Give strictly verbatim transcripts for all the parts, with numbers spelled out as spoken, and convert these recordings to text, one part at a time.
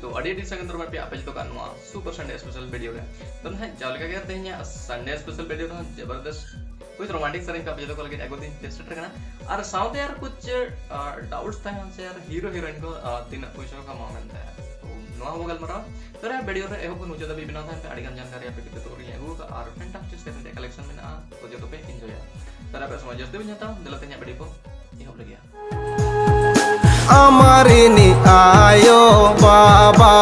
ᱛᱚ ᱟᱹᱰᱤ ᱟᱹᱰᱤ ᱥᱟᱹᱜᱩᱱ ᱫᱟᱨᱟᱢ ᱟᱯᱮ ᱡᱚᱛᱚ ᱠᱚ ᱱᱚᱣᱟ ᱥᱩᱯᱟᱨ ᱥᱟᱱᱰᱮ ᱥᱯᱮᱥᱟᱞ ᱵᱷᱤᱰᱤᱭᱳ ᱨᱮ᱾ ᱛᱚ ᱱᱟᱦᱟᱜ ᱡᱟᱣ ᱞᱮᱠᱟ ᱜᱮ ᱛᱮᱦᱮᱧᱟᱜ ᱥᱟᱱᱰᱮ ᱥᱯᱮᱥᱟᱞ ᱵᱷᱤᱰᱤᱭᱳ ᱨᱮᱦᱚᱸ ᱡᱚᱵᱚᱨᱫᱚᱥᱛ ᱠᱩᱪ ᱨᱳᱢᱟᱱᱴᱤᱠ ᱥᱮᱨᱮᱧ ᱠᱚ ᱟᱯᱮ ᱡᱚᱛᱚ ᱠᱚ ᱞᱟᱹᱜᱤᱫ ᱟᱹᱜᱩ ᱫᱤᱧ ᱪᱮᱥᱴᱟ ᱠᱟᱱᱟ᱾ ᱟᱨ ᱥᱟᱶᱛᱮ ᱟᱨ ᱠᱩᱪ ᱰᱟᱣᱩᱴᱥ ᱛᱟᱦᱮᱸ ᱠᱟᱱᱟ ᱥᱮ ᱟᱨ ᱦᱤᱨᱳ ᱦᱤᱨᱳᱭᱤᱱ ᱠᱚ ᱛᱤᱱᱟᱹᱜ ᱯᱚᱭᱥᱟ ᱠᱚ ᱠᱟᱢᱟᱣᱟ ᱢᱮᱱᱛᱮ, ᱛᱚ ᱱᱚᱣᱟ ᱦᱚᱸᱵᱚ ᱜᱟᱞᱢᱟᱨᱟᱣᱟ᱾ ᱛᱚ ᱱᱟᱦᱟᱜ ᱵᱷᱤᱰᱤᱭᱳ ᱨᱮ ᱮᱦᱚᱵ ᱠᱷᱚᱱ ᱢᱩᱪᱟᱹᱫ ᱫᱷᱟᱹᱵᱤᱡ ᱵᱮᱱᱟᱣ ᱛᱟᱦᱮᱱ ᱯᱮ, ᱟᱹᱰᱤ ᱜᱟᱱ ᱡᱟᱱᱠᱟᱨᱤ ᱟᱯᱮ ᱠᱷᱟᱹᱛᱤᱨ ᱛᱮ ᱤᱧ ᱟᱹᱜᱩ ᱟᱠᱟᱫᱼᱟ ᱟᱨ ᱯᱷᱮᱱᱴᱟᱥᱴᱤᱠ ᱥᱮᱨᱮᱧ ᱨᱮᱭᱟᱜ ᱠᱟᱞᱮᱠᱥᱚᱱ ᱢᱮᱱᱟᱜᱼᱟ᱾ ᱛᱚ ᱡᱚᱛᱚ ᱯᱮ ᱮᱱᱡᱚᱭᱟ᱾ ᱛᱟᱦᱞᱮ ᱟᱯᱮ ᱥᱚᱢᱚᱭ ᱡᱟᱹᱥᱛᱤ ᱵᱟᱹᱧ ᱦᱟᱛᱟᱣᱟ, ᱫᱮᱞᱟ ᱛᱮᱦᱮᱧᱟᱜ ᱵᱷᱤᱰᱤᱭᱳ ᱠᱚ ᱮᱦᱚᱵ ᱞᱟᱹᱜᱤᱫ᱾ ᱟᱢᱟᱨᱤᱱᱤ ᱟᱭᱳ ᱵᱟᱵᱟ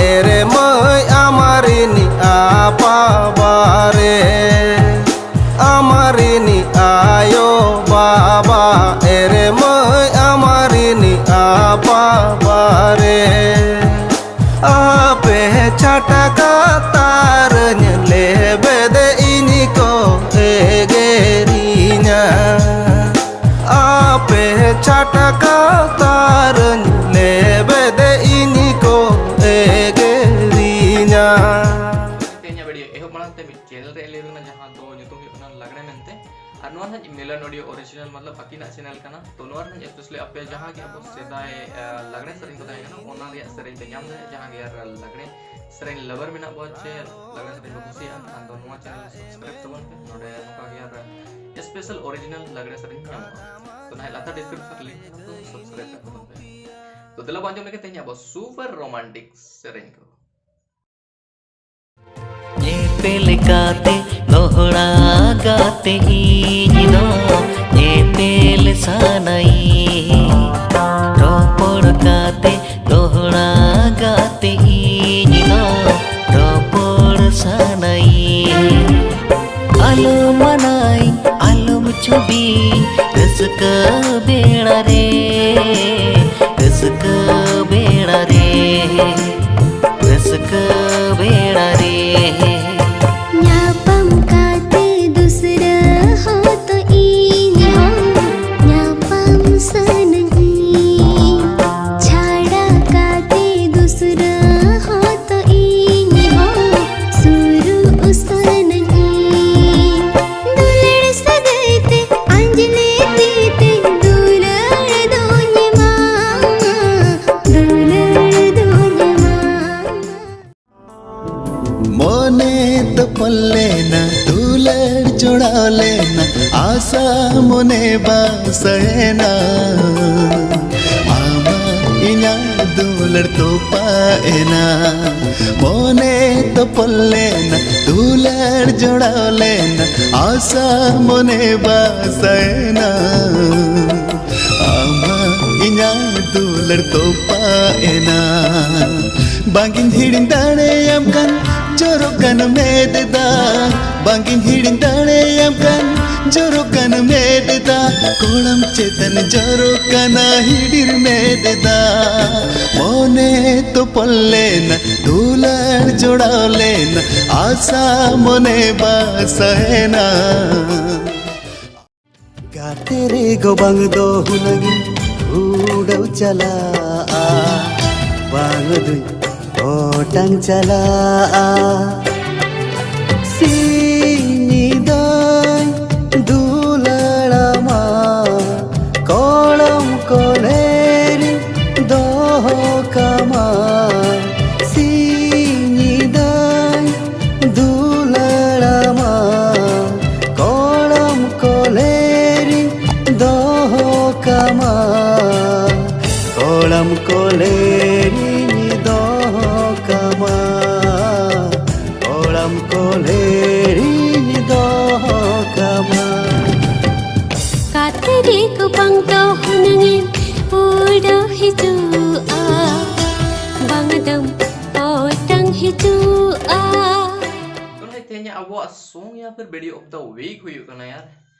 ᱮᱨᱮ ᱢᱟᱹᱭ ᱟᱢᱟᱨᱤᱱᱤ ᱟᱯᱟ ᱵᱟᱨᱮ, ᱟᱢᱟᱨᱤᱱᱤ ᱟᱭᱳ ᱵᱟᱵᱟ ᱮᱨᱮ ᱢᱟᱹᱭ ᱟᱢᱟᱨᱤᱱᱤ ᱟᱯᱟ ᱵᱟᱨᱮ, ᱟᱯᱮ ᱪᱷᱟᱴᱠᱟ ᱛᱟᱨᱟᱧ ᱞᱮᱵᱮᱫ ᱤᱧ ᱠᱚ ᱮᱜᱮᱨᱤᱧᱟ᱾ ᱟᱯᱮ ᱪᱷᱟᱴᱠᱟ ᱛᱟᱨᱟᱧ ᱞᱮᱵᱮᱫ ᱤᱧ ᱠᱚ ᱮᱜᱮᱨᱤᱧᱟ᱾ ᱛᱮᱦᱮᱧᱟᱜ ᱵᱷᱤᱰᱤᱭᱳ ᱮᱦᱚᱵ ᱢᱟᱲᱟᱝ ᱛᱮ ᱢᱤᱫ ᱪᱮᱱᱮᱞ ᱨᱮ ᱞᱟᱹᱭ ᱞᱮᱱᱟ, ᱡᱟᱦᱟᱸ ᱫᱚ ᱧᱩᱛᱩᱢ ᱦᱩᱭᱩᱜ ᱠᱟᱱᱟ ᱞᱟᱜᱽᱲᱮ ᱢᱮᱱᱛᱮ᱾ ᱟᱨ ᱱᱚᱣᱟ ᱱᱟᱦᱟᱜ ᱢᱤᱞᱚᱱ ᱚᱰᱤᱭᱳ ᱚᱨᱤᱡᱤᱱᱟᱞ, ᱢᱚᱛᱞᱚᱵ ᱟᱹᱠᱤᱱᱟᱜ ᱪᱮᱱᱮᱞ ᱠᱟᱱᱟ᱾ ᱛᱚ ᱱᱚᱣᱟ ᱨᱮᱱᱟᱜ ᱥᱯᱮᱥᱟᱞᱤ ᱟᱯᱮ ᱡᱟᱦᱟᱸ ᱜᱮ ᱟᱵᱚ ᱥᱮᱫᱟᱭ, ᱟ, ᱞᱟᱜᱽᱲᱮ ᱥᱮᱨᱮᱧ ᱠᱚ ᱛᱟᱦᱮᱸ ᱠᱟᱱᱟ, ᱚᱱᱟ ᱨᱮᱭᱟᱜ ᱥᱮᱨᱮᱧ ᱯᱮ ᱧᱟᱢ ᱫᱟᱲᱮᱭᱟᱜᱼᱟ᱾ ᱡᱟᱦᱟᱸ ᱜᱮ ᱟᱨ ᱞᱟᱜᱽᱲᱮ ᱥᱮᱨᱮᱧ ᱞᱟᱵᱟᱨ ᱢᱮᱱᱟᱜ ᱵᱚᱱᱟ ᱪᱮ ᱞᱟᱜᱽᱲᱮ ᱥᱮᱨᱮᱧ ᱵᱚ ᱠᱩᱥᱤᱭᱟᱜᱼᱟ, ᱠᱷᱟᱱ ᱫᱚ ᱱᱚᱣᱟ ᱪᱮᱱᱮᱞ ᱥᱟᱵᱥᱠᱨᱟᱭᱤᱵ ᱛᱟᱵᱚᱱ ᱯᱮ᱾ ᱱᱚᱰᱮ ᱱᱚᱝᱠᱟ ᱜᱮ ᱟᱨ ᱥᱯᱮᱥᱟᱞ ᱚᱨᱤᱡᱤᱱᱟᱞ ᱞᱟᱜᱽᱲᱮ ᱥᱮᱨᱮᱧ ᱧᱟᱢᱚᱜᱼᱟ᱾ ᱛᱚ ᱱᱟᱦᱟᱜ ᱞᱟᱛᱟᱨ ᱰᱤᱥᱠᱨᱤᱯᱥᱚᱱ ᱨᱮ ᱞᱤᱝᱠ ᱢᱮᱱᱟᱜᱼᱟ, ᱛᱚ ᱥᱟᱵᱥᱠᱨᱟᱭᱤᱵ ᱠᱟᱜ ᱛᱟᱵᱚᱱ ᱯᱮ᱾ ᱛᱚ ᱫᱮᱞᱟ ᱵᱚᱱ ᱟᱸᱡᱚᱢ ᱞᱮᱜᱮ ᱛᱮᱦᱮᱧ ᱟᱵᱚ ᱥᱩᱯᱟᱨ ᱨᱳᱢᱟᱱᱴᱤᱠ ᱥᱮᱨᱮᱧ ᱠᱚ᱾ ᱧᱮᱯᱮᱞ ᱠᱟᱛᱮ ᱫᱚᱦᱲᱟ ᱜᱟᱛᱮ ᱤᱧ ᱫᱚ ᱧᱮᱯᱮᱞ ᱥᱟᱱᱟᱭᱤᱧ, ᱨᱚᱯᱚᱲ ᱠᱟᱛᱮ ᱫᱚᱦᱲᱟ ᱜᱟᱛᱮ ᱤᱧ ᱫᱚ ᱨᱚᱯᱚᱲ ᱥᱟᱱᱟᱭᱤᱧ᱾ ᱟᱞᱚᱢ ᱢᱟᱱᱟᱭ, ᱟᱞᱚᱢ ᱪᱷᱚᱵᱤ, ᱨᱟᱹᱥᱠᱟᱹ ᱵᱮᱲᱟ ᱨᱮ, ᱨᱟᱹᱥᱠᱟᱹ ᱵᱮᱲᱟ ᱨᱮ, ᱨᱟᱹᱥᱠᱟᱹ ᱵᱮᱲᱟ ᱨᱮ᱾ ᱧᱟᱯᱟᱢ ᱠᱟᱛᱮ ᱫᱩᱥᱨᱟᱹ ᱦᱚᱸ ᱛᱚ ᱤᱧ ᱦᱚᱸ ᱧᱟᱯᱟᱢ ᱥᱟᱱᱟᱧ᱾ ᱛᱚᱯᱚᱞ ᱞᱮᱱᱟ, ᱫᱩᱞᱟᱹᱲ ᱡᱚᱲᱟᱣ ᱞᱮᱱᱟ, ᱟᱥᱟ ᱢᱚᱱᱮ ᱵᱟᱥᱟᱭᱮᱱᱟ᱾ ᱟᱢᱟᱜ ᱤᱧᱟᱹᱜ ᱫᱩᱞᱟᱹᱲ ᱛᱚᱯᱟᱜ ᱮᱱᱟ᱾ ᱢᱚᱱᱮ ᱛᱚᱯᱚᱞ ᱞᱮᱱᱟ, ᱫᱩᱞᱟᱹᱲ ᱡᱚᱲᱟᱣ ᱞᱮᱱᱟ, ᱟᱥᱟ ᱢᱚᱱᱮ ᱵᱟᱥᱟᱭᱮᱱᱟ᱾ ᱟᱢᱟᱜ ᱤᱧᱟᱹᱜ ᱫᱩᱞᱟᱹᱲ ᱛᱚᱯᱟᱜ ᱮᱱᱟ᱾ ᱵᱟᱝᱜᱤᱧ ᱦᱤᱲᱤᱧ ᱫᱟᱲᱮᱭᱟᱢ ᱠᱟᱱ ᱡᱚᱨᱚᱜ ᱠᱟᱱ ᱢᱮᱫ ᱫᱟᱜ᱾ ᱵᱟᱝᱜᱤᱧ ᱦᱤᱲᱤᱧ ᱫᱟᱲᱮᱭᱟᱢ ᱠᱟᱱ ᱡᱚᱨᱚᱜ ᱠᱟᱱ ᱢᱮᱫ ᱫᱟᱜ᱾ ᱠᱚᱲᱟᱢ ᱪᱮᱛᱟᱱ ᱡᱚᱨᱚᱜ ᱠᱟᱱᱟ ᱦᱤᱰᱤᱨ ᱢᱮᱫ ᱫᱟᱜ᱾ ᱢᱚᱱᱮ ᱛᱚᱯᱚᱞ ᱞᱮᱱᱟ, ᱫᱩᱞᱟᱹᱲ ᱡᱚᱲᱟᱣ ᱞᱮᱱᱟ, ᱟᱥᱟ ᱢᱚᱱᱮ ᱵᱟᱥᱟᱭᱮᱱᱟ᱾ ᱜᱟᱛᱮ ᱨᱮ ᱜᱚ ᱵᱟᱝ ᱫᱚ ᱦᱩᱱᱟᱹᱝ ᱩᱰᱟᱹᱣ ᱪᱟᱞᱟᱜᱼᱟ, ᱵᱟᱝ ᱫᱩᱧ ᱚᱴᱟᱝ ᱪᱟᱞᱟᱜᱼᱟ᱾ ᱥᱤᱧ ᱧᱤᱫᱟᱹᱧ ᱫᱩᱞᱟᱹᱲᱟᱢᱟ, ᱠᱚᱲᱚᱢ ᱠᱚᱞᱮᱨᱤᱧ ᱫᱚᱦᱚ ᱠᱟᱢᱟ᱾ ᱥᱤᱧ ᱧᱤᱫᱟᱹᱧ ᱫᱩᱞᱟᱹᱲᱟᱢᱟ, ᱠᱚᱲᱚᱢ ᱠᱚᱞᱮᱨᱤᱧ ᱫᱚᱦᱚ ᱠᱟᱢᱟ᱾ ᱠᱚᱲᱚᱢ ᱠᱚᱞᱮᱨᱤᱧ ᱫᱚᱦᱚ ᱠᱟᱢᱟ᱾ ᱠᱚᱲᱚᱢ ᱠᱚᱞᱮᱨᱤᱧ ᱫᱚᱦᱚ ᱠᱟᱢᱟ᱾ ᱠᱟᱛᱮ ᱨᱮ ᱠᱚ ᱵᱟᱝ ᱫᱚ ᱦᱩᱱᱟᱹᱝ ᱮᱢ ᱩᱰᱟᱹᱣ ᱦᱤᱡᱩᱜᱼᱟ, ᱵᱟᱝ ᱫᱚᱢ ᱚᱴᱟᱝ ᱦᱤᱡᱩᱜᱼᱟ᱾ ᱛᱚ ᱱᱚᱜᱼᱚᱭ ᱛᱮᱦᱮᱧᱟᱜ ᱟᱵᱚᱣᱟᱜ song ᱭᱟ ᱯᱷᱤᱨ video of the week ᱦᱩᱭᱩᱜ ᱠᱟᱱᱟ ᱭᱟᱨ,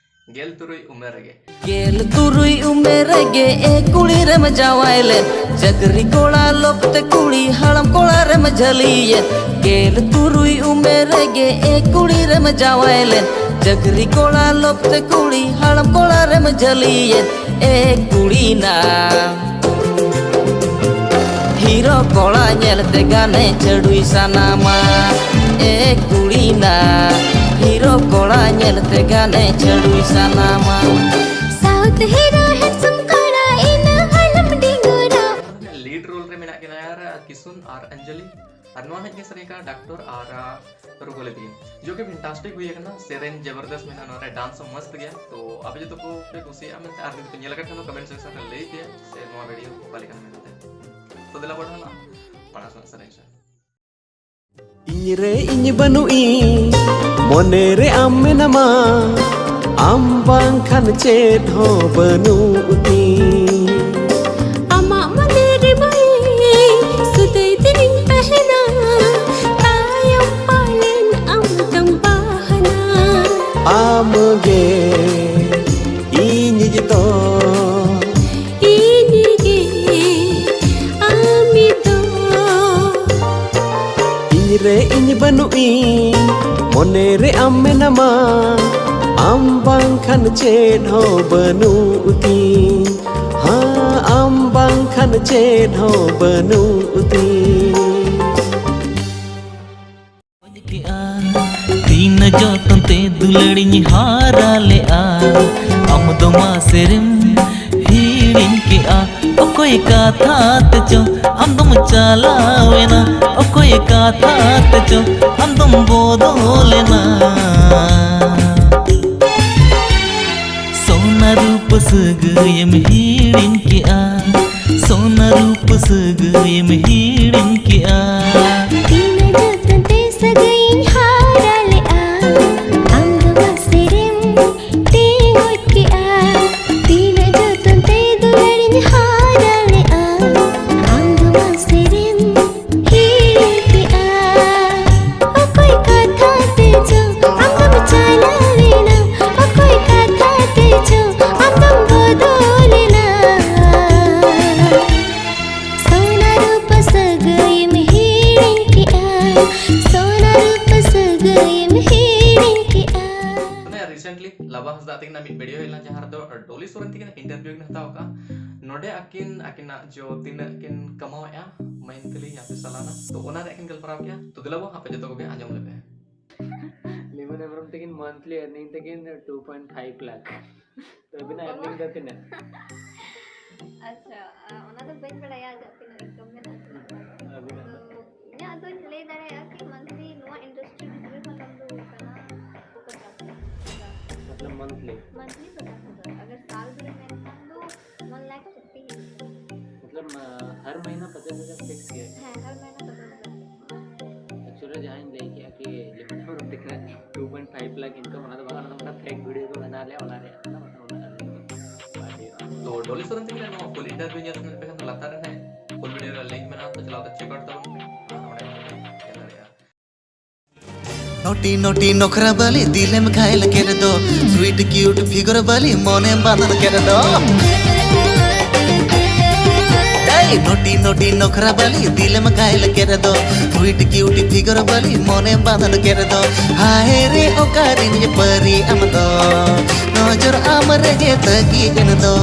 ᱜᱮᱞ ᱛᱩᱨᱩᱭ ᱩᱢᱮᱨ ᱨᱮᱜᱮ᱾ ᱜᱮᱞ ᱛᱩᱨᱩᱭ ᱩᱢᱮᱨ ᱨᱮᱜᱮ ᱮ ᱠᱩᱲᱤ ᱨᱮᱢ ᱡᱟᱶᱟᱭ ᱞᱮᱱ, ᱪᱟᱹᱠᱨᱤ ᱠᱚᱲᱟ ᱞᱚᱵ ᱛᱮ ᱠᱩᱲᱤ ᱦᱟᱲᱟᱢ ᱠᱚᱲᱟ ᱨᱮᱢ ᱡᱷᱟᱹᱞᱤᱭᱮᱱ᱾ ᱜᱮᱞ ᱛᱩᱨᱩᱭ ᱩᱢᱮᱨ ᱨᱮᱜᱮ ᱮ ᱠᱩᱲᱤ ᱨᱮᱢ ᱡᱟᱶᱟᱭ ᱞᱮᱱ, ᱪᱟᱹᱠᱨᱤ ᱠᱚᱲᱟ ᱞᱚᱵ ᱛᱮ ᱠᱩᱲᱤ ᱦᱟᱲᱟᱢ ᱠᱚᱲᱟ ᱨᱮᱢ ᱡᱷᱟᱹᱞᱤᱭᱮᱱ᱾ ᱮ ᱠᱩᱲᱤ ᱱᱟ ᱦᱤᱨᱳ ᱠᱚᱲᱟ ᱧᱮᱞᱛᱮ ᱜᱟᱱᱮ ᱪᱷᱟᱹᱰᱩᱭ ᱥᱟᱱᱟᱢᱟ᱾ ᱮ ᱠᱩᱲᱤ ᱱᱟ, ᱦᱤᱨᱳ ᱠᱚᱲᱟ ᱧᱮᱞᱛᱮ ᱜᱟᱱᱮ ᱪᱷᱟᱹᱰᱩᱭ ᱥᱟᱱᱟᱢᱟ᱾ South hero handsome ᱠᱚᱲᱟ ᱤᱱᱟᱹ ᱦᱚᱞᱚᱢ ᱰᱤᱝᱜᱩᱨᱟ᱾ ᱞᱤᱰ ᱨᱳᱞ ᱨᱮ ᱢᱮᱱᱟᱜ ᱠᱤᱱᱟ ᱭᱟᱨ ᱠᱤᱥᱩᱱ ᱟᱨ ᱚᱧᱡᱚᱞᱤ, ᱟᱨ ᱱᱚᱣᱟ ᱦᱮᱡ ᱜᱮ ᱥᱮᱨᱮᱧ ᱠᱟᱜᱼᱟ ᱰᱟᱠᱛᱚᱨ ᱟᱨ ᱨᱩᱜᱚᱞᱤ ᱛᱤᱠᱤᱱ᱾ ᱡᱚ ᱜᱮ ᱯᱷᱮᱱᱴᱟᱥᱴᱤᱠ ᱦᱩᱭ ᱟᱠᱟᱱᱟ, ᱥᱮᱨᱮᱧ ᱡᱚᱵᱚᱨᱫᱚᱥᱛ ᱢᱮᱱᱟᱜᱼᱟ, ᱱᱚᱣᱟ ᱨᱮ ᱰᱟᱱᱥ ᱦᱚᱸ ᱢᱚᱥᱛ ᱜᱮᱭᱟ᱾ ᱛᱚ ᱟᱯᱮ ᱡᱚᱛᱚ ᱠᱚ ᱯᱮ ᱠᱩᱥᱤᱭᱟᱜᱼᱟ ᱢᱮᱱᱛᱮ, ᱟᱨ ᱡᱩᱫᱤ ᱯᱮ ᱧᱮᱞ ᱟᱠᱟᱫ ᱠᱷᱟᱱ ᱫᱚ ᱠᱚᱢᱮᱱᱴ ᱥᱮᱠᱥᱚᱱ ᱨᱮ ᱞᱟᱹᱭ ᱯᱮ ᱥᱮ ᱱᱚᱣᱟ ᱵᱷᱤᱰᱤᱭᱳ ᱚᱠᱟ ᱞᱮᱠᱟᱱᱟ ᱢᱮᱱᱛᱮ᱾ ᱛᱚ ᱫᱮᱞᱟ ᱵᱚᱱ ᱦᱟᱸᱜ ᱢᱟᱲᱟᱝ ᱥᱮᱱᱟᱜ ᱥᱮᱨᱮᱧ ᱥᱮᱫ᱾ ᱤᱧ ᱨᱮ ᱤᱧ ᱵᱟᱹᱱᱩᱜ ᱤᱧ, ᱢᱚᱱᱮ ᱨᱮ ᱟᱢ ᱢᱮᱱᱟᱢᱟ, ᱟᱢ ᱵᱟᱝᱠᱷᱟᱱ ᱪᱮᱫ ᱦᱚᱸ ᱵᱟᱹᱱᱩᱜ ᱛᱤᱧ᱾ ᱟᱢᱟᱜ ᱢᱚᱱᱮ ᱨᱮ ᱵᱟᱹᱧ ᱥᱩᱫᱟᱹᱭ ᱛᱤᱱᱤᱧ ᱛᱟᱦᱮᱱᱟ, ᱛᱟᱭᱚᱢ ᱯᱟᱞᱮᱱ ᱟᱢ ᱫᱚᱢ ᱵᱟᱦᱟᱱᱟ᱾ ᱟᱢ ᱜᱮ ᱤᱧᱤᱡ ᱫᱚ, ᱤᱧ ᱜᱮ ᱟᱢ ᱫᱚ᱾ ᱤᱧ ᱨᱮ ᱤᱧ ᱵᱟᱹᱱᱩᱜ ᱤᱧ, ᱢᱚᱱᱮ ᱨᱮ ᱟᱢ ᱢᱮᱱᱟᱢᱟ, ᱟᱢ ᱵᱟᱝᱠᱷᱟᱱ ᱪᱮᱫ ᱦᱚᱸ ᱵᱟᱹᱱᱩᱜ ᱛᱤᱧ᱾ ᱦᱮᱸ, ᱟᱢ ᱵᱟᱝᱠᱷᱟᱱ ᱪᱮᱫ ᱦᱚᱸ ᱵᱟᱹᱱᱩᱜ ᱛᱤᱧ᱾ ᱠᱮᱜᱼᱟ, ᱛᱤᱱᱟᱹᱜ ᱡᱚᱛᱚᱱ ᱛᱮ ᱫᱩᱞᱟᱹᱲᱤᱧ ᱦᱟᱨᱟ ᱞᱮᱜᱼᱟ, ᱟᱢ ᱫᱚ ᱢᱟᱥᱮᱨᱮᱢ ᱦᱤᱲᱤᱧ ᱠᱮᱜᱼᱟ᱾ ᱚᱠᱚᱭ ᱠᱟᱛᱷᱟ ᱛᱮᱪᱚ ᱟᱢ ᱫᱚᱢ ᱪᱟᱞᱟᱣᱮᱱᱟ, ᱚᱠᱚᱭ ᱠᱟᱛᱷᱟ ᱛᱮᱪᱚ ᱟᱢ ᱫᱚᱢ ᱵᱚᱫᱚᱞᱮᱱᱟ᱾ ᱥᱚᱱᱟ ᱨᱩᱯ ᱥᱟᱹᱜᱟᱹᱭᱮᱢ ᱦᱤᱲᱤᱧ ᱠᱮᱜᱼᱟ, ᱥᱚᱱᱟ ᱨᱩᱯ ᱥᱟᱹᱜᱟᱹᱭᱮᱢ ᱦᱤᱲᱤᱧ ᱠᱮᱜᱼᱟ᱾ ᱛᱤᱱᱟᱹᱜ ᱡᱚᱛᱚᱱ ᱛᱮ ᱥᱟᱹᱜᱟᱹᱭᱤᱧ ᱦᱟᱨᱟ ᱞᱮᱜᱼᱟ, ᱟᱢ ᱫᱚ ᱢᱟᱥᱮᱨᱮᱢ ᱛᱮᱸᱜᱚᱡ ᱠᱮᱜᱼᱟ᱾ ᱛᱤᱱᱟᱹᱜ ᱡᱚᱛᱚᱱ ᱛᱮ ᱫᱩᱞᱟᱹᱲᱤᱧ ᱦᱟᱨᱟ ᱞᱮᱜᱼᱟ, ᱟᱢ ᱫᱚ ᱢᱟᱥᱮᱨᱮᱢ ᱦᱤᱲᱤᱧ ᱠᱮᱜᱼᱟ᱾ ᱚᱠᱚᱭ ᱠᱟᱛᱷᱟ ᱛᱮᱪᱚ ᱟᱢ ᱫᱚᱢ ᱪᱟᱞᱟᱣᱮᱱᱟ, ᱚᱠᱚᱭ ᱠᱟᱛᱷᱟ ᱛᱮᱪᱚ ᱟᱢ ᱫᱚᱢ ᱵᱚᱫᱚᱞᱮᱱᱟ᱾ ᱥᱚᱱᱟ ᱨᱩᱯ ᱥᱟᱹᱜᱟᱹᱭᱮᱢ ᱦᱤᱲᱤᱧ ᱠᱮᱜᱼᱟ, ᱥᱚᱱᱟ ᱨᱩᱯ ᱥᱟᱹᱜᱟᱹᱭᱮᱢ ᱦᱤᱲᱤᱧ ᱠᱮᱜᱼᱟ᱾ ᱢᱟᱱᱮ recently ᱞᱟᱵᱟ ᱦᱟᱸᱥᱫᱟ ᱛᱟᱹᱠᱤᱱᱟᱜ ᱢᱤᱫ ᱵᱷᱤᱰᱤᱭᱳ ᱦᱮᱡ ᱞᱮᱱᱟ, ᱡᱟᱦᱟᱸ ᱨᱮᱫᱚ ᱰᱚᱞᱤ ᱥᱚᱨᱮᱱ ᱛᱟᱹᱠᱤᱱᱟᱜ ᱤᱱᱴᱟᱨᱵᱷᱤᱭᱩ ᱠᱤᱱ ᱦᱟᱛᱟᱣ ᱟᱠᱟᱫᱼᱟ᱾ ᱱᱚᱰᱮ ᱟᱹᱠᱤᱱ, ᱟᱹᱠᱤᱱᱟᱜ ᱡᱚ ᱛᱤᱱᱟᱹᱜ ᱠᱤᱱ ᱠᱟᱢᱟᱣᱮᱫᱼᱟ ᱢᱟᱱᱛᱷᱞᱤ ᱧᱟᱯᱮ ᱥᱟᱞᱟᱱᱟ, ᱛᱚ ᱚᱱᱟ ᱨᱮᱭᱟᱜ ᱠᱤᱱ ᱜᱟᱞᱢᱟᱨᱟᱣ ᱠᱮᱜᱼᱟ᱾ ᱛᱚ ᱫᱮᱞᱟ ᱵᱚ ᱟᱯᱮ ᱡᱚᱛᱚ ᱠᱚᱜᱮ ᱟᱸᱡᱚᱢ ᱞᱮᱯᱮ᱾ ᱞᱤᱢᱚᱱ ᱦᱮᱢᱵᱨᱚᱢ ᱛᱟᱹᱠᱤᱱ ᱢᱟᱱᱛᱷᱞᱤ ᱟᱨᱱᱤᱝ ᱛᱟᱹᱠᱤᱱ ᱴᱩ ᱯᱚᱭᱮᱱᱴ ᱯᱷᱟᱭᱤᱵᱷ ᱞᱟᱠᱷ᱾ ᱛᱚ ᱟᱹᱵᱤᱱᱟᱜ ᱟᱨᱱᱤᱝ ᱫᱚ ᱛᱤᱱᱟᱹᱜ? ᱟᱪᱪᱷᱟ, ᱟ, ᱚᱱᱟ ᱫᱚ ᱵᱟᱹᱧ ᱵᱟᱲᱟᱭᱟ, ᱟᱡᱟᱜ ᱛᱤᱱᱟᱹᱜ ᱤᱱᱠᱟᱢ ᱢᱮᱱᱟᱜᱼᱟ, ᱛᱤᱱᱟᱹᱜ ᱵᱟᱝ᱾ ᱟᱹᱵᱤᱱᱟᱜ ᱫᱚ? ᱛᱚ, मंथली पचास हजार, अगर साल भर में मेरे काम दो, वन लाख फिफ्टी ही। मतलब अ, हर महीना पचास हजार फिक्स है? हाँ, हर महीना पचास हजार। एक्चुअली जहाँ इन लेके आके लिमिट और दिख रहा है two point five lakh income बना, तो बड़ा मतलब फेक वीडियो को बना लिया, बना लिया ना, मतलब उन्होंने। ᱛᱚ ᱰᱚᱞᱤ ᱥᱚᱨᱮᱱ ᱛᱟᱹᱠᱤᱱᱟᱜ ᱱᱚᱣᱟ ᱯᱷᱩᱞ ᱤᱱᱴᱟᱨᱵᱷᱤᱭᱩ ᱧᱮᱞ ᱥᱟᱱᱟ ᱯᱮ ᱠᱷᱟᱱ ᱫᱚ ᱞᱟᱛᱟᱨ ᱨᱮ ᱦᱮᱸ ᱯᱷᱩᱞ ᱵᱷᱤᱰᱤᱭᱳ ᱨᱮᱱᱟᱜ ᱞᱤᱝᱠ ᱢᱮᱱᱟᱜᱼᱟ, ᱛᱚ ᱪᱟᱞᱟᱣ ᱠᱟᱛᱮ ᱪᱮᱠ ᱟᱣᱩᱴ ᱛᱟᱵᱚᱱ ᱯᱮ ᱟᱨ ᱚᱸᱰᱮ ᱠᱷᱚᱱ ᱯᱮ ᱧᱮᱞ ᱫᱟᱲᱮᱭᱟᱜᱼᱟ᱾ ᱱᱚᱴᱤ ᱱᱚᱴᱤ ᱱᱚᱠᱷᱨᱟ ᱵᱟᱹᱞᱤ ᱫᱤᱞᱮᱢ ᱜᱷᱟᱭᱞ ᱠᱮᱫ ᱫᱚ, ᱥᱩᱭᱤᱴ ᱠᱤᱭᱩᱴ ᱯᱷᱤᱜᱚᱨ ᱵᱟᱹᱞᱤ ᱢᱚᱱᱮᱢ ᱵᱟᱸᱫᱷᱟᱱ ᱠᱮᱫ ᱫᱚ᱾ ᱮᱭ ᱱᱚᱴᱤ ᱱᱚᱴᱤ ᱱᱚᱠᱷᱨᱟ ᱵᱟᱹᱞᱤ ᱫᱤᱞᱮᱢ ᱜᱷᱟᱭᱞ ᱠᱮᱫ ᱫᱚ, ᱥᱩᱭᱤᱴ ᱠᱤᱭᱩᱴ ᱯᱷᱤᱜᱚᱨ ᱵᱟᱹᱞᱤ ᱢᱚᱱᱮᱢ ᱵᱟᱸᱫᱷᱟᱱ ᱠᱮᱫ ᱫᱚ᱾ ᱦᱟᱭ ᱨᱮ ᱚᱠᱟᱨᱤᱧ ᱯᱟᱹᱨᱤ ᱟᱢ ᱫᱚ, ᱱᱚᱡᱚᱨ ᱟᱢ ᱨᱮᱜᱮ ᱛᱟᱹᱠᱤᱡ ᱮᱱ ᱫᱚ᱾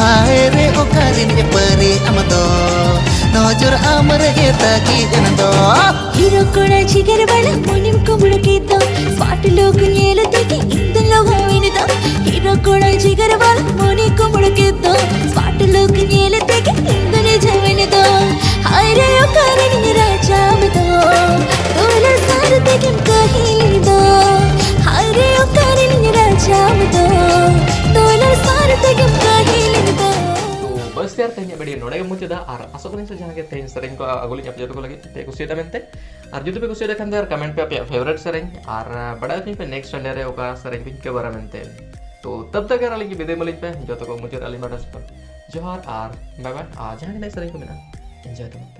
ᱦᱟᱭ ᱨᱮ ᱚᱠᱟᱨᱤᱧ ᱯᱟᱹᱨᱤ ᱟᱢ ᱫᱚ, ᱱᱚᱡᱚᱨ ᱟᱢ ᱨᱮᱜᱮ ᱛᱟᱹᱠᱤᱡ ᱮᱱ ᱫᱚ᱾ ᱦᱤᱨᱳ ᱠᱚᱲᱟ ᱡᱤᱜᱟᱨ ᱵᱟᱞᱟ ᱢᱚᱱᱮᱢ ᱠᱩᱢᱵᱽᱲᱩ ᱠᱮᱫ ᱫᱚ, ᱥᱢᱟᱨᱴ ᱞᱩᱠ ᱧᱮᱞ ᱛᱮᱜᱮ ᱤᱧ ᱫᱚ ᱞᱚᱜᱟᱣᱮᱱ ᱫᱚ᱾ ᱦᱤᱨᱳ ᱠᱚᱲᱟ ᱡᱤᱜᱟᱨ ᱵᱟᱞᱟ ᱢᱚᱱᱮ ᱠᱩᱢᱵᱽᱲᱩ ᱠᱮᱫ ᱫᱚ, ᱥᱢᱟᱨᱴ ᱞᱩᱠ ᱧᱮᱞ ᱛᱮᱜᱮ ᱤᱧ ᱫᱚ ᱨᱤᱡᱷᱟᱹᱣᱮᱱ ᱫᱚ᱾ ᱦᱟᱭ ᱨᱮ ᱚᱠᱟᱨᱮᱧ ᱨᱟᱡᱟᱢ ᱫᱚ, ᱫᱩᱞᱟᱹᱲ ᱥᱟᱨ ᱛᱮᱜᱮᱢ ᱠᱟᱹᱦᱤᱞ ᱫᱚ᱾ ᱦᱟᱭ ᱨᱮ ᱚᱠᱟᱨᱮᱧ ᱨᱟᱡᱟᱢ ᱫᱚ, ᱫᱩᱞᱟᱹᱲ ᱥᱟᱨ ᱛᱮᱜᱮᱢ ᱠᱟᱹᱦᱤᱞ ᱫᱚ᱾ ᱛᱚ ᱵᱟᱥ ᱭᱟᱨ, ᱛᱮᱦᱮᱧᱟᱜ ᱵᱷᱤᱰᱤᱭᱳ ᱱᱚᱰᱮ ᱜᱮ ᱢᱩᱪᱟᱹᱫᱟ᱾ ᱟᱨ ᱟᱥᱚᱜ ᱠᱟᱹᱱᱟᱹᱧ ᱥᱮ ᱡᱟᱦᱟᱸ ᱜᱮ ᱛᱮᱦᱮᱧ ᱥᱮᱨᱮᱧ ᱠᱚ ᱟᱹᱜᱩ ᱞᱤᱧ ᱟᱯᱮ ᱡᱚᱛᱚ ᱠᱚ ᱞᱟᱹᱜᱤᱫ ᱯᱮ ᱠᱩᱥᱤᱭᱟᱫᱟ ᱢᱮᱱᱛᱮ᱾ ᱟᱨ ᱡᱩᱫᱤ ᱯᱮ ᱠᱩᱥᱤᱭᱟᱫᱟ ᱠᱷᱟᱱ ᱫᱚ ᱟᱨ ᱠᱚᱢᱮᱱᱴ ᱯᱮ ᱟᱯᱮᱭᱟᱜ ᱯᱷᱮᱵᱟᱨᱮᱴ ᱥᱮᱨᱮᱧ, ᱟᱨ ᱵᱟᱰᱟᱭ ᱦᱚᱪᱚᱧ ᱯᱮ ᱱᱮᱠᱥᱴ ᱥᱟᱱᱰᱮ ᱨᱮ ᱚᱠᱟ ᱥᱮᱨᱮᱧ ᱠᱚᱧ ᱠᱚᱵᱷᱟᱨᱟ ᱢᱮᱱᱛᱮ᱾ ᱛᱚ ᱛᱟᱵ ᱛᱟᱠ ᱟᱨ ᱟᱹᱞᱤᱧ ᱜᱮ ᱵᱤᱫᱟᱹᱭ ᱢᱟᱹᱞᱤᱧ ᱯᱮ ᱡᱚᱛᱚ ᱠᱚ ᱢᱩᱪᱟᱹᱫ ᱟᱹᱞᱤᱧ ᱯᱟᱦᱴᱟ ᱥᱮᱫ ᱠᱷᱚᱱ ᱡᱚᱦᱟᱨ ᱟᱨ ᱵᱟᱭ ᱵᱟᱭ᱾ ᱟᱨ ᱡᱟᱦᱟᱸ ᱜᱮ ᱱᱟᱜ ᱥᱮᱨᱮᱧ ᱠᱚ ᱢᱮᱱᱟᱜᱼᱟ, ᱮᱱᱡᱚᱭ ᱛᱟᱵᱚᱱ ᱯᱮ᱾